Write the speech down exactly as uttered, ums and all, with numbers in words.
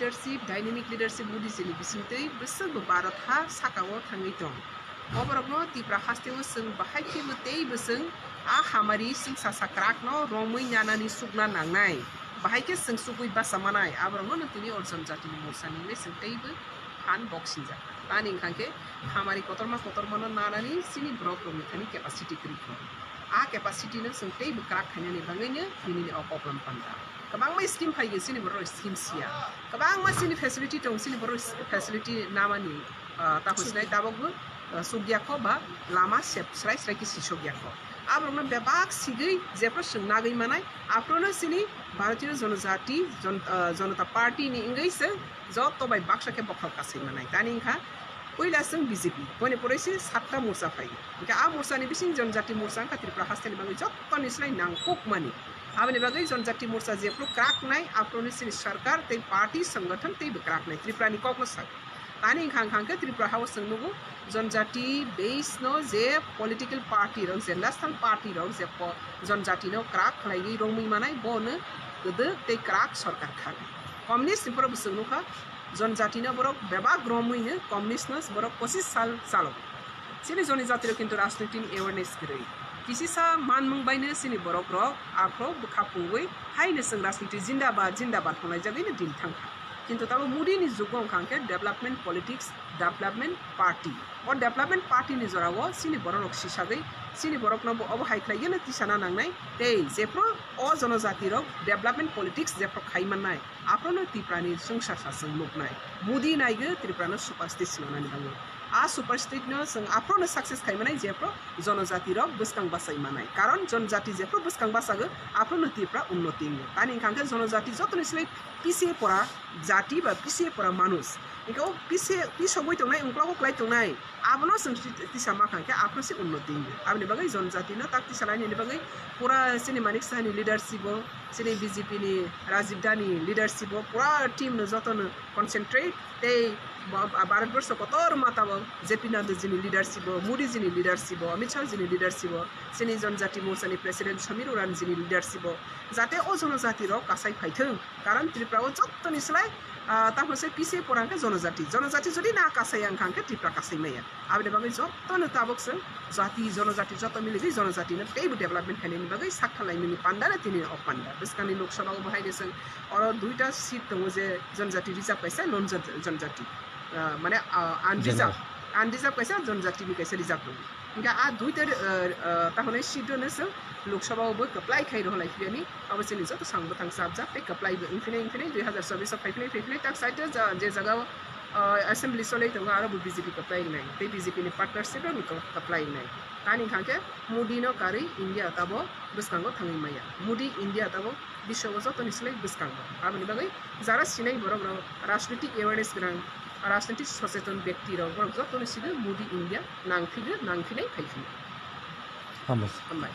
Leadership, dynamic leadership Modi jini bisingtwi bwswk bo Bharat ha sakao thangwi tong. Oborokno Tipra hasteo chwng bahai khe bo tei bo chwng a hamari chwng sasa krakno romwi nanani chukna nangnai. Bahai khe chwng chukwi bacha manai, aborokno no tini o jonjatini morsani hwnwi chwng teibo phan bok sinjak. Tani wngkha khe hamari kotorma kotormano nanani chini borok rokni thani capacity kwrwi kho. A capacity no chwng teibo kwrak khainani bagwino tinini o koklam panda. Kwbangma scheme phaigo chini borok scheme siya. Kwbangma chini facility tong chini borok facility namani, ah, ta hwsnai tabokbo, ah, sukya kho ba lama sep srai srai khe sisokya kho. Aborokno bebak sigwi jephru chwng nagwi manai, aphruno chini Bharatiya Janajati Jan-, ah, Janata Party ni wngwi se joto bai baksa khe bokhal kasai manai. Tani wngkha puila chwng B J P, boni pore se satta morcha phai. Hingke a morcha ni bising Janajati morcha wngkha Tripura hasteni bagwi jottoni slai nangkukmani. Aboni bagwi Janajati morcha jephru kraknai, aphruno chini sarkar tei party songgothon teibo kraknai Tripura ni kokno sak. Tani wngkha, wngkha khe Tripura hao chwng nugo Janajati base no je political party rok, je national party rok je po-, Janajati no krak khlaiwi romwi manai, bono kwdwk tei krak sarkar kha. Communist ni phoro bo chwng nukha, Janajati no borok bebak romwi no communist no borok pochis sal chalo. Chini Janajati rok kintu rajniti ni awareness kwrwi. Kisisa manmung bai no chini borok rok aphro bwkha pungwi hai no chwng rajniti jindabad, jindabad hwnlai jagwi no din thangkha. Kintu tabo Modi ni jugo wngkha hwnkhe development politics, development party. O development party ni jorao chini borok rok sisagwi chini borok no bo obo hai khlai no tisana nangnai. Tei jephru o Janajati rok development politics jephru khai mannai. Aphrono Tripura ni chwngsa sa chwng nuknai. Modi naigo Tripura no super state swnamnani bagwi. A super state no chwng aphrono success khai manai jephru Janajati rok bwskang bachai manai. Karon Janajati jephru bwskang bachago aphrono Tripura unnoti wngo. Tani wngkha khe Janajati jotoni slai pisa pora jati ba pisa pora manuj. Hingke o pisa, pisogwi tongnai, ungklogo klai tongnai. Abono chwng ti-, tisa ma kha khe aphuru se unnoti wngya. Aboni bagwi Janajati no tak tisa lainani bagwi pura chini Manik Saha ni leadership o, chini B J P ni Rajiv Da ni leadership o, pura team no joto no concentrate tei bo-, Bharat Borsho kotor ma tabok J P Nadda ji ni leadership o, Modi ji ni leadership o, Amit Shah ji ni leadership o, chini Janajati Morcha ni President Samir Uran ji ni leadership o, jate o Janajati rok kasai phaithwng. Karon Tripura o jottoni slai, ah, tamo se pisa pora hwnkhe Janajati. Janajati jodi na kasai wngkha hwnkhe Tripura kasai maya. Aboni bagwi jotono tabok chwng jati, Janajati joto miligwi Janajati no teibo development khainani bagwi sak khlainani panda no tini o panda. Bwskangni Lok Sabha o bo hai de chwng oro duita seat tongo je Janajati reserve kaisa, non Jan-, Janajati. Ah, mane, ah, unreserved. General. Unreserved kaisa, Janajati ni kaisa reserved tongo. Hingke a duita, eh, eh, tahonai seat no chwng Lok Sabha o bo kwplai khai rohorlai phiyani, abo chini joto samung bwthang chapjak tei kwplai bo wngphinai, wngphinai, dui hazar chobbish o phaiphilai, phaiphilai, tak side o ja-, je jaga o, eh, assembly cholai tongo, aro bo B J P kwplai wngnai, tei B J P ni partnership rok ni kwplai wngnai. Tani hwnkha khe Modi no karwi India tabo bwskango thangwi maya. Modi India tabo biswa o jotoni slai bwskango. Aboni bagwi jara sinai borok rok, rajnitik awareness gwnang, rajnitik socheton bekti rok, borok jotoni sidi Modi India nangphigo, nangphinai, phaiphinai. Hambai. Hambai.